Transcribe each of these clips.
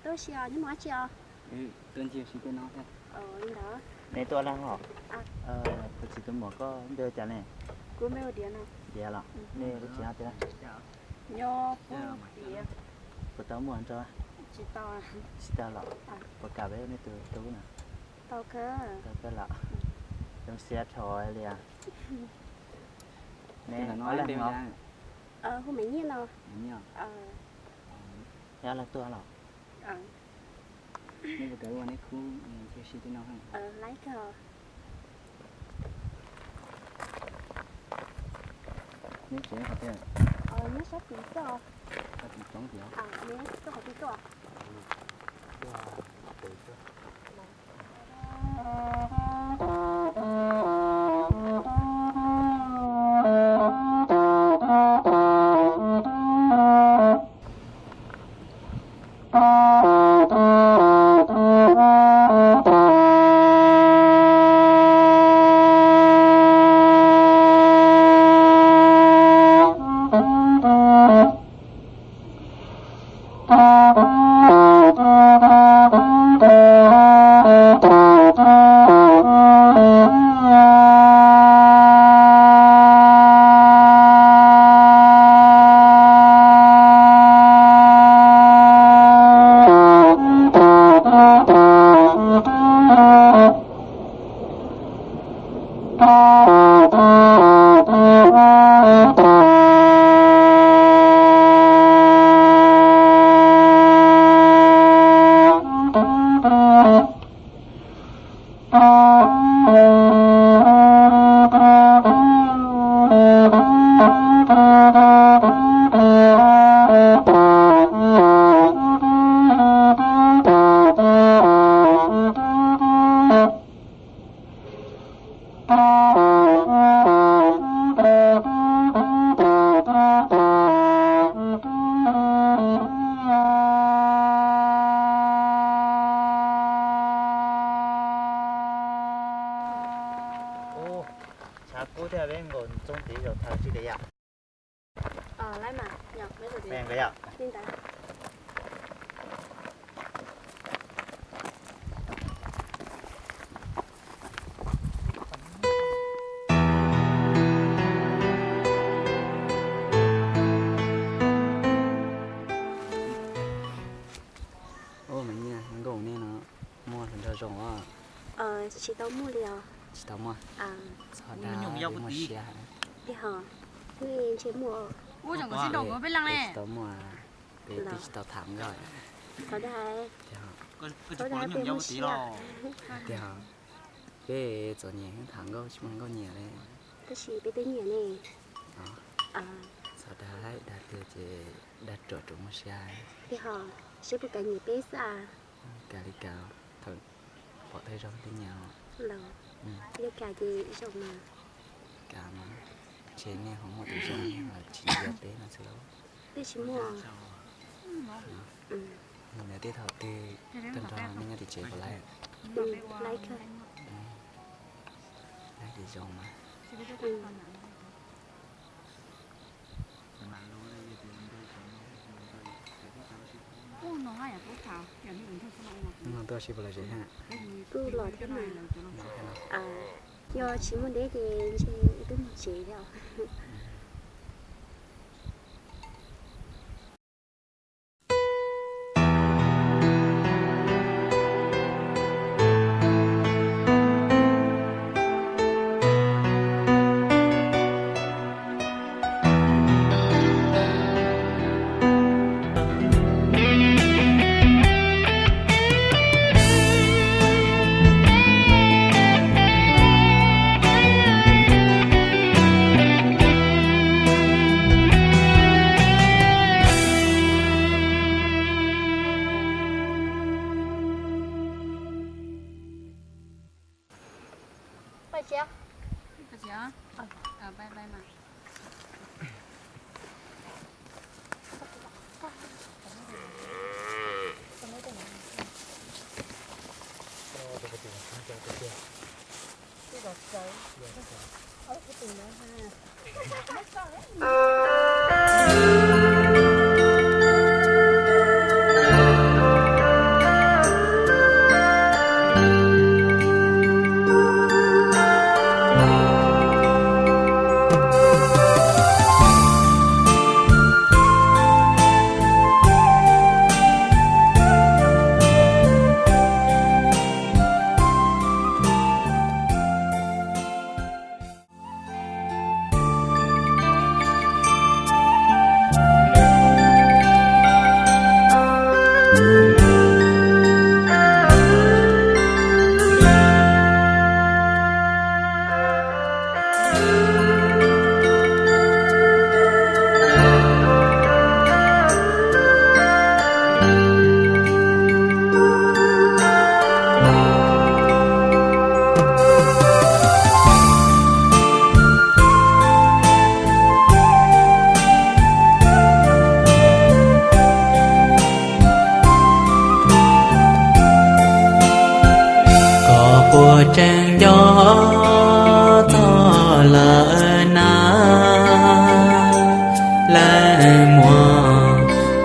Tuaj si os, neb mus dab tsi os? Tuaj ncig si tej no. Li ntawd. Neb tuaj leej hom? Tus txiv tus muam koj npe ua cas ne? Kuv npe ua Diav no. Diav los? Nej lub tsev nyob twg? Nyob Pub Diav. Puas tau muaj nraug? Tsis tau. Tsis tau los? Puas kam peb ua nej tus tub na? Tau kawg. Tau kawg los? Zoo siab dhau li os. Neb ob leeg os? Hu Maiv Nyiaj no. Neb ob leeg tuaj los? Nej puas kam ua neb khub ncig si tej no? Neb tsev qhov twg? Neb sab tid tuaj. Sab tid roob tiag. Neb tuaj qhov twg tuaj? Tuaj qhov pem tuaj. Tshav kub thiab, peb nkaum ntxoov tid zaum thaum tsis tias yam. Ub, Maiv Nyiaj, nyob nkaum nej no muaj hluas nraug zoo os? Tsis tau muaj li os. Tsis tau muaj? Txhob dag, peb muaj siab heev. Tiag hos, nej ntshe muaj. Peb tsis tau muaj, peb twb tsis tau tham nkauj. Txhob dag, txhob dag, peb muaj siab. Tiag hos, peb txom nyem tham nkauj tsis muaj nkauj nyiam li. Tab sis peb twb nyiam ne. Txhob dag, dag tiag ces dag ruam ruam muaj siab. Tiag hos, seb puas kam nyiam peb xwb a. Kam li cas, thaum pom thawj zaug twb nyiam os. Los, yog kam ces zoo mas. Kam mas, ntshe nej ho muaj tus zoo los tsis nyiam peb no xwb lauj. Twb tsis muaj. Ntawd tej thaum twg tag nrho nej nyob tim tsev puas laib? Laib kawg. Laib ces zoo mas. Hnub no tuaj sib puas los tsev thiab? Kuj los thiab mas. Yog tsis muaj deb ces ntshe wb twb mus tsev thiab os. Koj puas tseem nco txog lawm na, leej muam,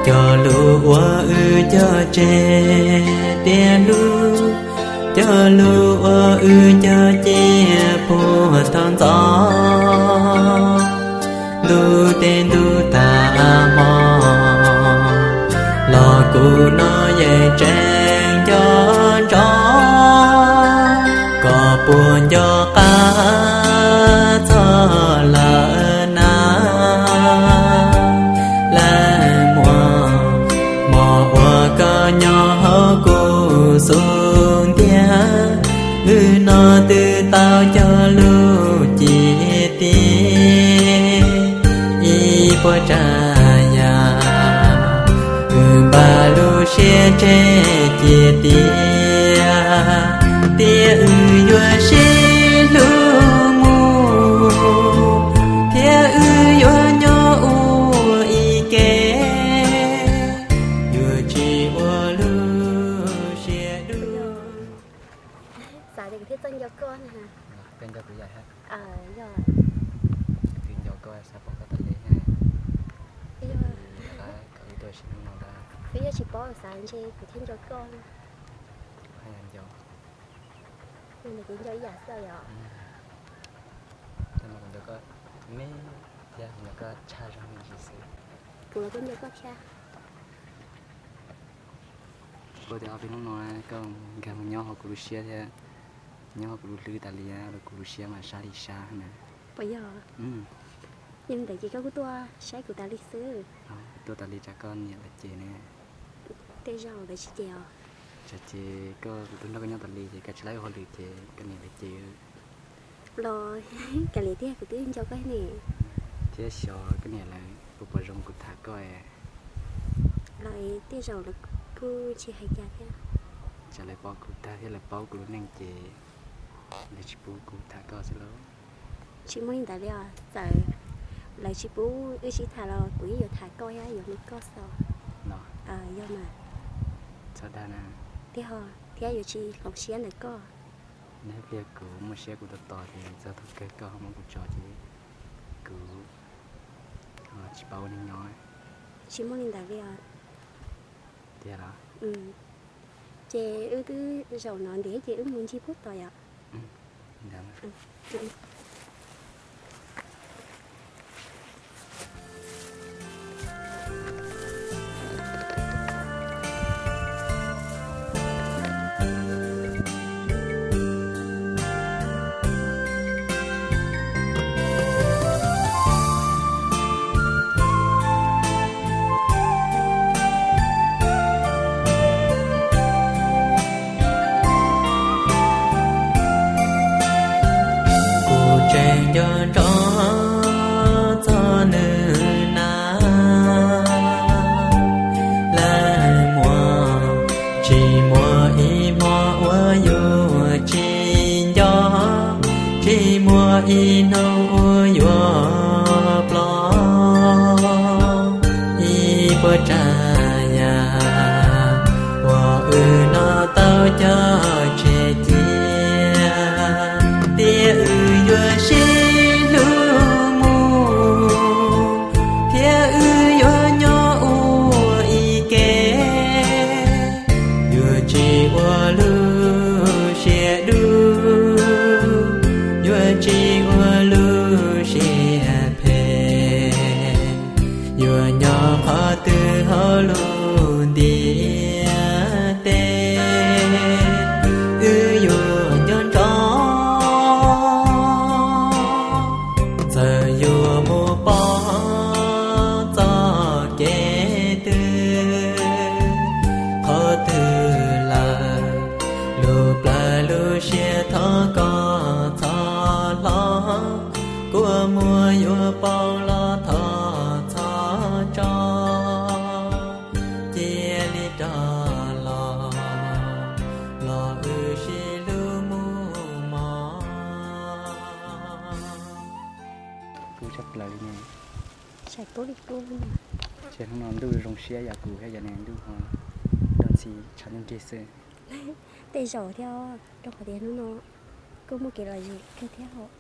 cov lus uas wb cog tseg tiag lub, cov lus uas wb cog cia puag thaum ntxov. Ntuj teb ntuj tag hmo los kuv no yeej tseem nco ntsoov. Koj puas nco qab txog lawm na, leej muam, hmo uas koj nyob hauv kuv xub ntiag, wb no twb tau cog lus ci tiag ib puas tsav yam. Wb npaj lub siab tseg cia tiag, tiam wb yuav sib hlub mus, thiab wb yuav nyob ua ib ke, yuav tsis ua lub siab dub. Xav tias kuv thiaj txawj nco koj na. Koj nco kuv yam thiab. Kuv twb nco koj xav pom koj tas li. Wb tuaj sim neej no ntag. Wb yeej tsis paub xav ntshe kuv thiaj nco koj. Haj yam nco. Yog ntawd kuv nco ib yam xwb yom. Tej no kuv nco koj me thiab kuv nco koj tshaj zog me ntsis xwb. Kuv los kuj nco koj thiab. Kuv tias ob peb hnub no koj nkag mus nyob hauv kuv lub siab thiab, nyob hauv kuv lub hlwb tas li los kuv lub siab mas sab li sab na. Puas yog? Yog li ntawd ces koj kuj tuaj saib kuv tas li xwb. Tuaj tas li tsam koj niam lawv cem ne. Tej zaum lawv tsis cem os. Tsam ces koj, kuv tuaj nrog koj nyob tas li ces koj tsis laib ua hauj lwm ces koj niam lawv cem. Los kav liam tiag, kuv twb nco koj ne. Thiab xyov koj niam lawv puas pom zoo kuv tham koj. Los tej zaum lawv kuj tsis hais cas thiab. Tsam lawv pom kuv tag thiab lawv paub kuv lub neej ces lawv tsis pub kuv tham koj xwb lauj. Tsis muaj li ntawd li os, txawm lawv tsis pub wb sib tham los kuv yeej yuav tham koj thiab yuav mloog koj xwb. Yog mas. Txhob dag na. Tiag ho, thiab yuav tsis hloov siab ntawm koj. Neb pliag kuv muaj siab kuv tos tos ces txog thaum kawg koj ho muab kuv tso ces kuv tsis paub ua neeg nyob. Tsis muaj li ntawd li os. Tiag los? Ces wb twb zaum no ntiag ces wb mus ncig pub tos yom. Kuv tseem nco nco txog nws na, leej muam, tsis muaj ib hmo uas yuav tsis nco, tsis Ib hnub uas yuav plob ib puas tsav yam uas wb noj tau cov tseg cia, tiam wb yuav sib hlub mus, thiab wb yuav nyob ua ib ke. Yuav tsis ua lub siab dub, yuav tsis ua lub siab phem, yuav nyob qhov twg hauv lub ntiaj teb, wb yuav nco ntsoov. Txawm yuav mus pom txoj kev twg, qhov twg lawm, lub plawv lub siab thov koj txhob hlob, kua muag yuav poob los thov txhob tso, cia li rov los, los wb sib hlub mus mog. Kub tshaj plaws li ne. Ces hnub no ntuj zoo siab yam kuv thiab yam ne ntuj ho nrov ntxhi tshav ntuj nrig xwb. Tej zaum thiab, rau qhov tias hnub no kuj muaj kev lom zem kawg thiab hos.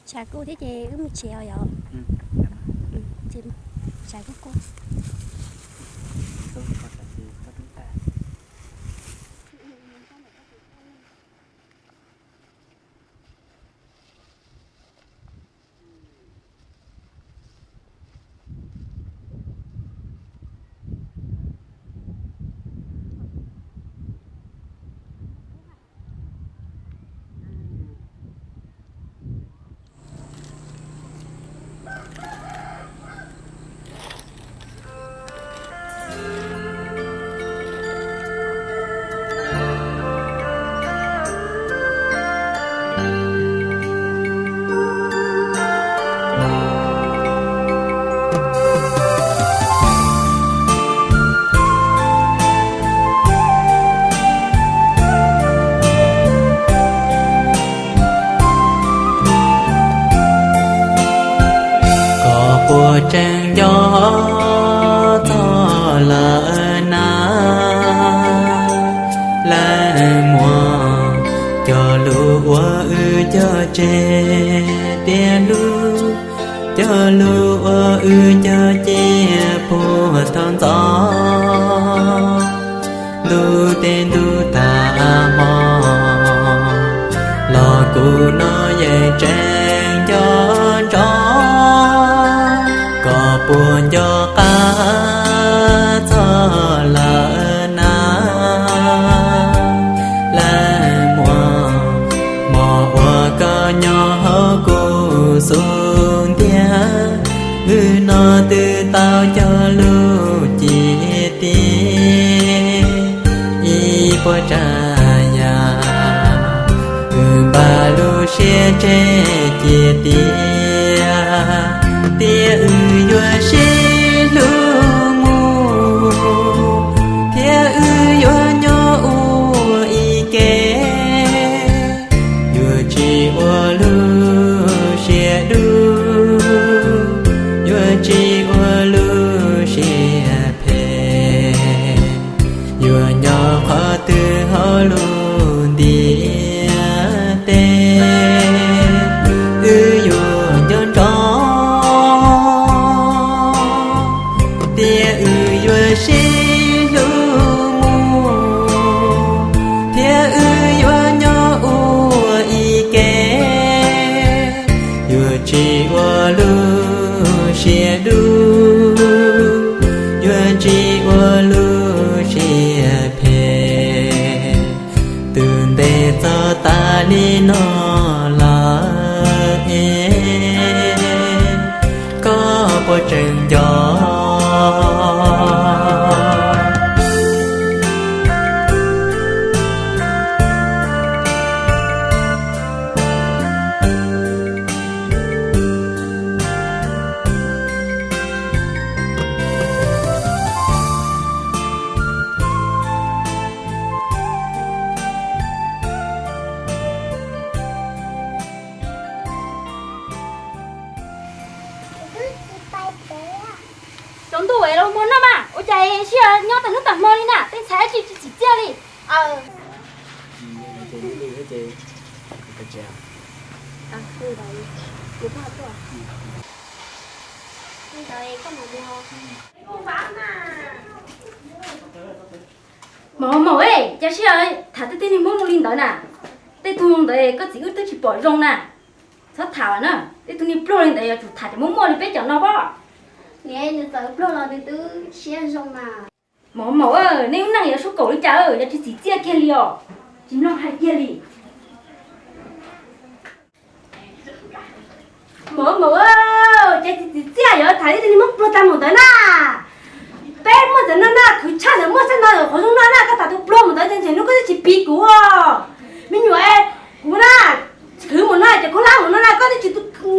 Tshav kub thiab ces wb mus tsev os yom. Tshav kub kub. Koj puas tseem nco txog lawm na, leej muam, cov lus uas wb cog tseg tias hlub, cov lus uas wb cog cia puag thaum ntxov, ntuj tej ntuj tag hmo los kuv no yeej tseem nco ntsoov. Koj puas nco qab txog lawm na, leej muam, hmo uas koj nyob hauv kuv xub ntiag, wb no twb tau cog lus civ ti ib puas tsav yam, wb npaj lub siab tseg civ tiag, tias wb yuav sib hlub mus, thiab wb yuav nyob ua ib ke. Yuav tsis ua lub siab dub, yuav tsis ua lub siab phem, yuav nyob qhov twg hauv lub ntiaj teb, wb yuav nco ntsoov, tias wb yuav sib hlub mus, thiab wb yuav nyob ua ib ke. Yuav tsis ua lub siab dub, yuav tsis ua lub siab phem, Tsaus ntuj es los mus noj mas, ua cas sij hawm nyob tag hnub tag hmo li na, tej ntxhais tsis tsim txiaj li. Maum, maum, cas sij hawm tham tej tug niag Hmoob zoo li ntawd na? Tej tug ntawd koj txiv wb twb tsis pom zoo na. Txhob tham na, tej tug niag pluag li ntawd yuav tsum tham cov muaj muaj li peb cov no pob. Niam, nws txawm pluag los nws twb siab zoo mas. Maum, maum, nej lub neej yuav sub kaum li cas, yog tsis tsim txiaj kiag li os, tsis mloog hais kiag li. Maum, maum, ces tsis tsim txiaj yuav tham ib tug niag Hmoob pluag tag mus ntawd na. Peb muaj ntawm no na, khwv tshaj ntawm muaj tshaj no, qhov zoo no na, koj tham tus pluag mus ntawd ces ntshe hnub koj twb tsis piv kuv. Me nyuam, kuv na, khwv mus no ces khaub hlab mus no na, koj twb tsis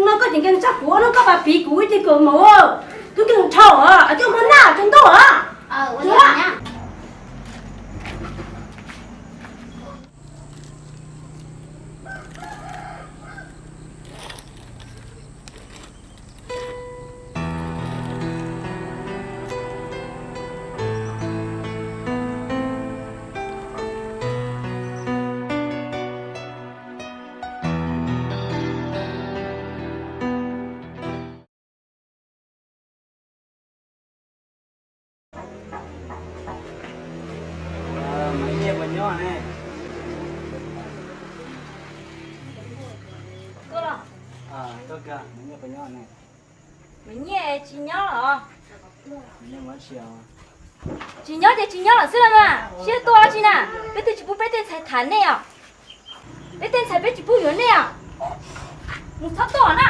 no, koj ces nkees tshaj kuv no, koj pab piv kuv ib teg kom maum, tub nkeeg dhau, coj mus noj tsaus ntuj. Maiv Nyiaj tsis nyob los? Tsis nyob ces tsis nyob lawm xwb los mas, sib tuaj dab tsi na? Peb twb tsis pub peb tej ntxhais tham nej os. Peb tej ntxhais peb tsis pub yuav nej os. Mus txhob tuaj na.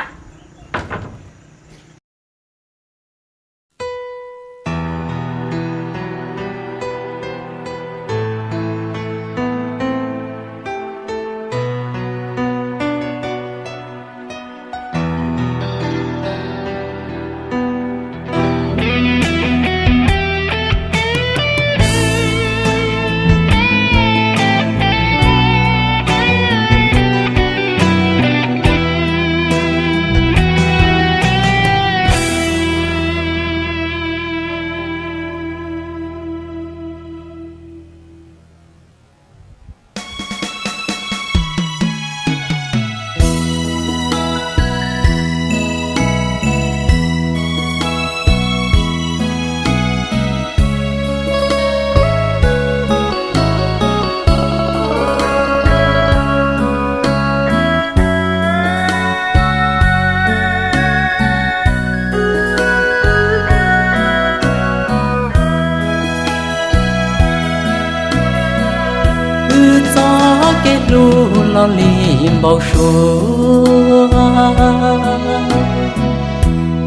Wb txoj kev hlub loj li npau suav,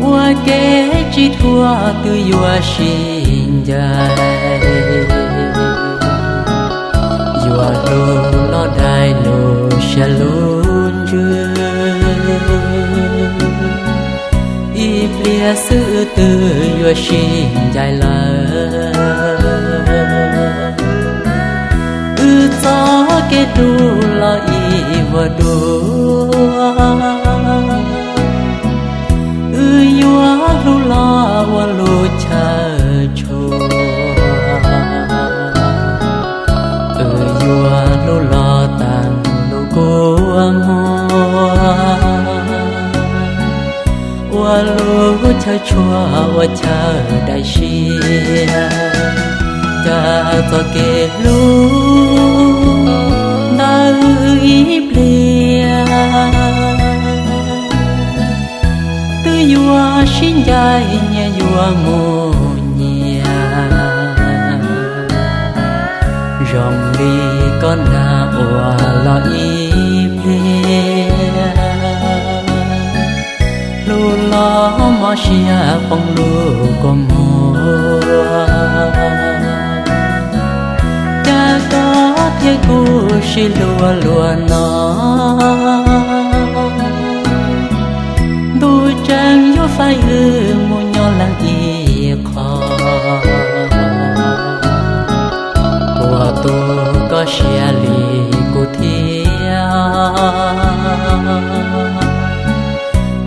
ua kev tsis dhuav twb yuav sib ncaim, yuav hlub los daim lub siab lub ntsws, ib pliag xwb twb yuav sib ncaim lawm. Wb txoj kev hlub los ib vuag dua, wb yuav hlub los ua lub chaw tshua, wb yuav hlub los tag lub kua muag, ua lub chaw tshua ua chaw daim siab, cas txoj kev hlub ntawd ib pliag twb yuav sib ncaim nyias yuav mus nyias, zoo li koj nag uas los ib pliag, hlub los mob siab poob lub kua muag, cas koj thiab kuv sib hlub luag no, ntuj tseem yuav faib wb mus nyob leej ib qho, puas tu koj siab li kuv thiab,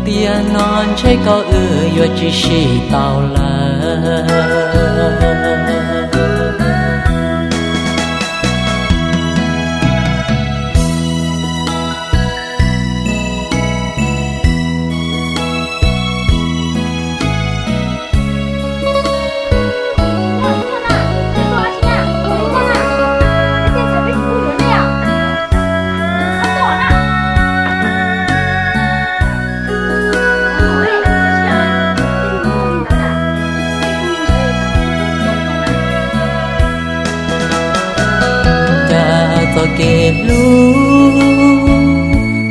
tiam no ntshe koj wb yuav tsis sib tau lawm. Cas txoj kev hlub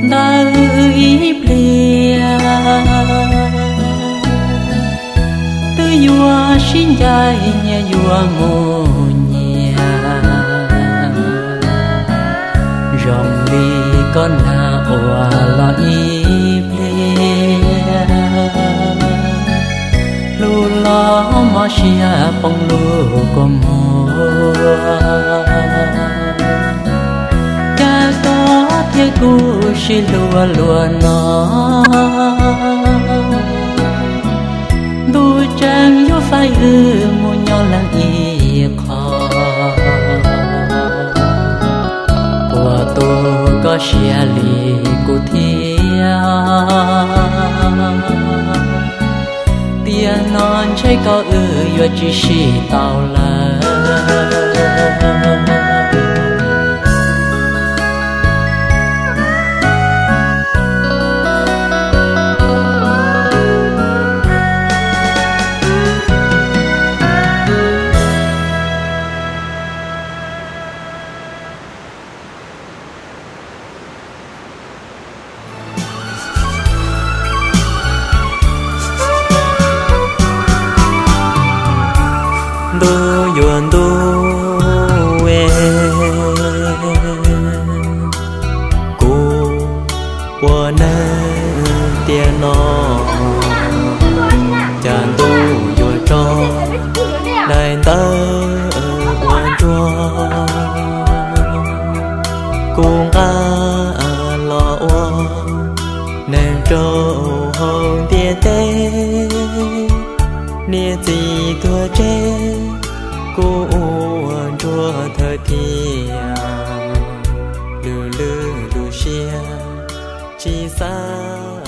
ntawm wb ib pliag twb yuav sib ncaim nyias yuav mus nyias, zoo li koj nag uas los ib pliag, hlub los mob siab poob lub kua muag. Cas koj thiab kuv sib hlub luaj no, ntuj tseem yuav faib wb mus nyob leej ib qho. Puas tu koj siab li kuv thiab? Tiam no ntshe koj wb yuav tsis sib tau lawm. Ntuj yuav ntuj es, kuv ua neeg tiam no, cas ntuj yuav tso daim ntawv ua ntsuag. Kuv nqa los ua neeg rau hauv ntiaj teb, niam txiv tuag tseg, kuv ua ntsuag thawj thiab. Lwm lwm lub siab tsis xav